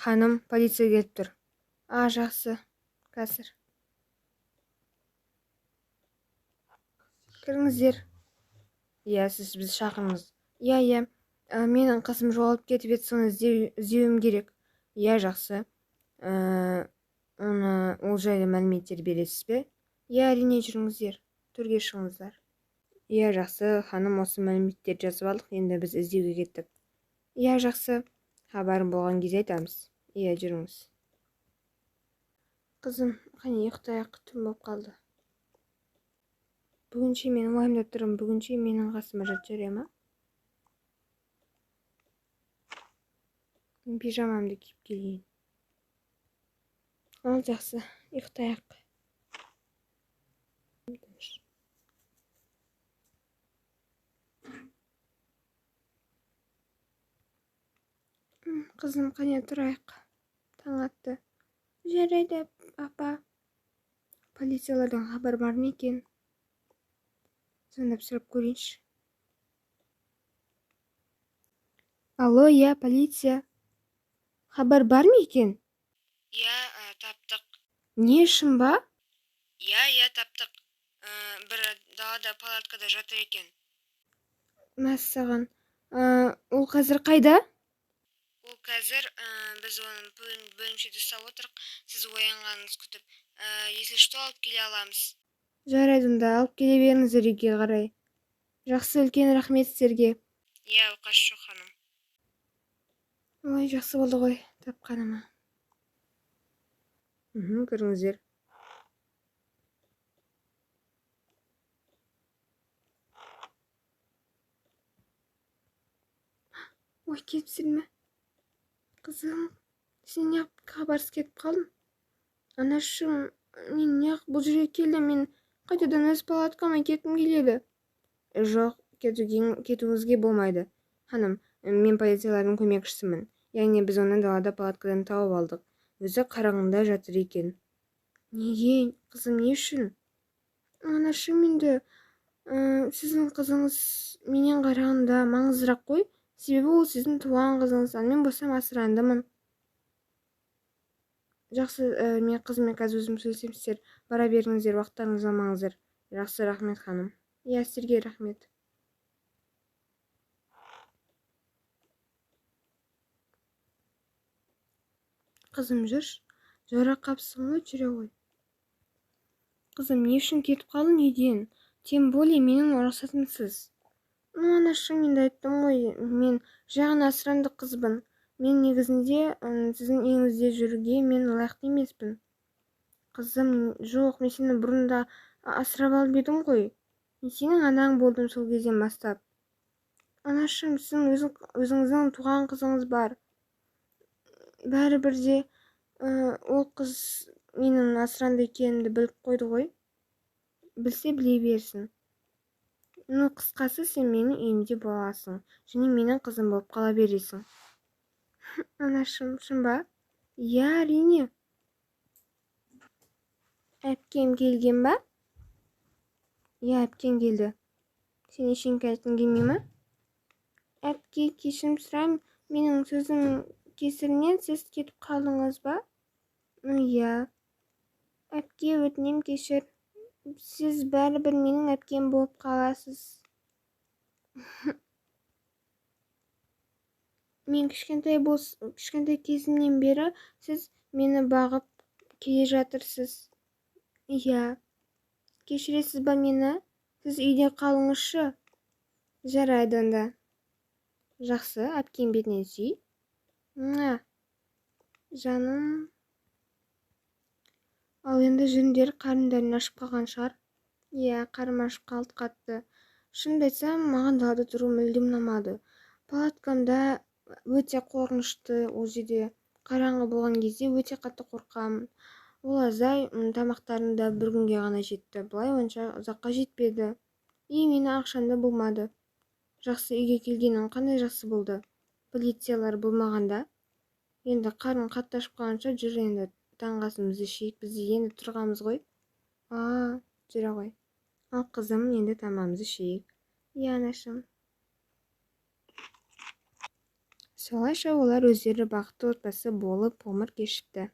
Ханым, полиция келіп тұр. А, жақсы. Қазір. Кіріңіздер. Иә, сіз бізді шақырыңыз. Иә, иә. Менің қызым жоғалып кетіп еді, соны іздеуім керек. Иә, жақсы. Оны ол жайлы мәліметтер бересіз бе? Иә, әрине, жүріңіздер. Төрге шығыңыздар. Иә, жақсы, ханым, осы мәліметтерді жазып алдық, енді біз іздеуге кеттік. Иә, жақсы. Хабарым болған кезде айтамыз. Иә, жүріңіз. Қызым, қане ұйықтайық, түн болып қалды. Бүгінше мен уайымдап тұрмын, бүгінше менің қасыма жат, жарай ма? Мен пижамамды киіп келейін. Ал жақсы, ұйықтайық. Қызым, қане тұрайық. Таң атты. Жарайды, апа. Полициялардан хабар бар ма екен? Звондап сұрап көрейінші. Алло, иә, полиция. Хабар бар ма екен? Иә, таптық. Не, шын ба? Иә, иә, таптық. Бір далада палаткада жатыр екен. Мәссаған. Ол қазір қайда? Ол қазір, біз оны бөлімшеде ұстап отырық, сіз оянғаныңызды күтіп. Если что, алып келе аламыз. Жарайды онда, алып келе беріңіздер үйге қарай. Жақсы, үлкен рахмет сіздерге. Иә, оқасы жоқ, ханым. Ой, жақсы болды ғой, тапқаныма. Кіріңіздер. Ой, кетіпсің ме? Қызым, сен неғып хабарсыз кетіп қалдың? Анашым, мен неғып бұл жерге келдім? Мен қайтадан өз палаткама кеткім келеді. Жоқ, кетуіңізге болмайды. Ханым, мен полициялардың көмекшісімін. Яғни біз оны далада палаткадан тауып алдық. Өзі қараңғыда жатыр екен. Неге, қызым, не үшін? Анашым, енді, сіздің қызыңыз менен қарағанда маңыздырақ қой. Себебі ол сіздің туған қызыңыз, ал мен болсам асырандымын. Жақсы, мен қызыммен қазір өзім сөйлесемін, сіздер бара беріңіздер, уақыттарыңызды алмаңыздар. Жақсы, рахмет, ханым. Иә, сіздерге рахмет. Қызым, жүрші. Жора қапсың ғой, жүре ғой. Қызым, не үшін кетіп қалдың үйден? Тем более менің рұқсатымсыз. Ну, анашым, енді айттым ғой, мен жай ғана асыранды қызбын. Мен негізінде, сіздің үйіңізде жүруге мен лайықты емеспін. Қызым, жоқ, мен сені бұрын да асырап алып едім ғой. Мен сенің анаң болдым сол кезден бастап. Анашым, сіздің өзіңіздің туған қызыңыз бар. Бәрібір де, ол қыз менің асыранды екенімді біліп қойды ғой. Білсе біле берсін. Ну, қысқасы, сен менің үйімде боласың және менің қызым болып қала бересің. Анашым, шын ба? Иә, әрине. Әпкем келген ба? Иә, әпкең келді. Сен ештеңе айтқың келмей ма? Әпке, кешірім сұраймын, менің сөзім кесірінен сіз кетіп қалдыңыз ба? Ну, иә. Әпке, өтінем, кешір. Сіз бәрібір менің әпкем болып қаласыз. Мен кішкентай кезімнен бері сіз мені бағып келе жатырсыз. Иә. Кешіресіз ба мені? Сіз үйде қалыңызшы. Жарайды онда. Жақсы, әпкең бетінен сүй. Муа. Жаным. Ал енді жүріңдер, қарындарың ашып қалған шығар. Иә, қарным ашып қалды қатты. Шынымды айтсам, маған далада тұру мүлдем ұнамады. Палаткамда өте қорқынышты, ол жерде қараңғы болған кезде өте қатты қорқамын. Ол азай, тамақтарым да бір күнге ғана жетті. Былай онша ұзаққа жетпеді. И мені ақшам да болмады. Жақсы, үйге келгенім қандай жақсы болды. Полициялар болмағанда. Енді қарным қатты ашып қалғанша жүр енді. Таңғы асымызды ішейік, біз енді тұрғанбыз ғой. А, жүре ғой. Ал қызым, енді тамағымызды ішейік. Иә, анашым. Солайша олар өздері бақытты отбасы болып ғұмыр кешіпті.